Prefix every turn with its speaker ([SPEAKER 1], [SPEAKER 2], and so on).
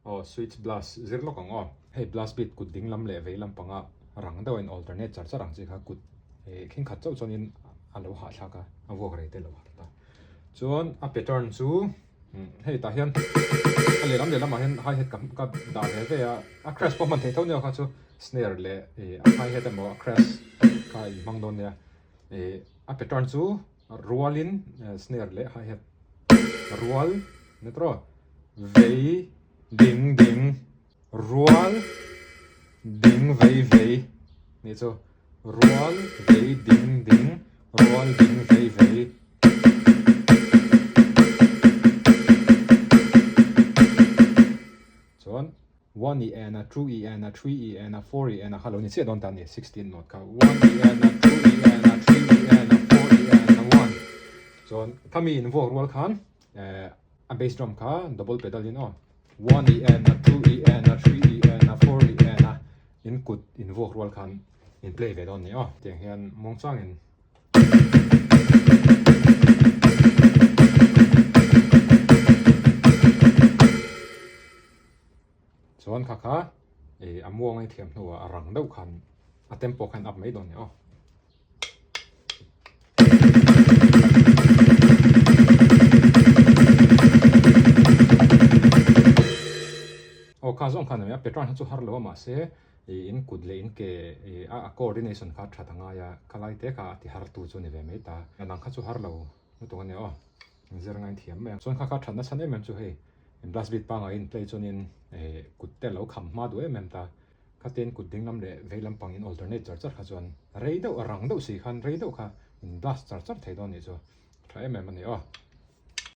[SPEAKER 1] Aw switch blast zir lawk ang aw. Hei blast beat kut ding lam leh vei lam panga rang deuh a in alternate char char ang chi kha kut khing khat chauh chuanin a lo hahthlak a, a vuak rei te lo harh ta. Chuan a pattern chu hei tah hian a lehlam lehlamah hian hi hat ka ka dah ve ve a, a crash pawh hman theih tho nia kha chu snare leh a hi hat emaw a crash kha in hmang dawn nia. A pattern chu rualin snare leh hi hat rual ni tawh vei ding ding rual ding vei vei nih chu rual vei ding ding rual ding vei vei. Chuan one i en a two i en a three i en a four i en a kha lo ni chiah dawn ta a ni 16 note kha one i en a two i en a three i en a four i en a one chuan khami in vuak rual khan eh a bass drum kha double pedal in aw one i en a two i en a three i en a four i en a in kut in vuak rual khan in play ve dawn ni aw tiang hian muang changin Chuan kha kha ih a muang a thiam hnuah a rang deuh khan a tempo khan up mai dawn ni aw. Aw kha zawng khan a ni a pattern kha chu har lo a mahse ih in kut leh in ke ih a coordination kha that a ngai a khalai te kha a ti har tu chu a ni ve mai ta a dang kha chu har lo lutuk a ni aw. Zir ngain thiam mai ang. Chuan kha kha that nasa em em chu hei blast beat pangai in play chuanin eh kut te lo kham hma duh em em ta. Khatin kut ding lam leh vei lam pang in alternate char char kha chuan rei deuh a rang deuh si khan rei deuh kha in blast char char thei dawn nih chu tha em em a ni aw.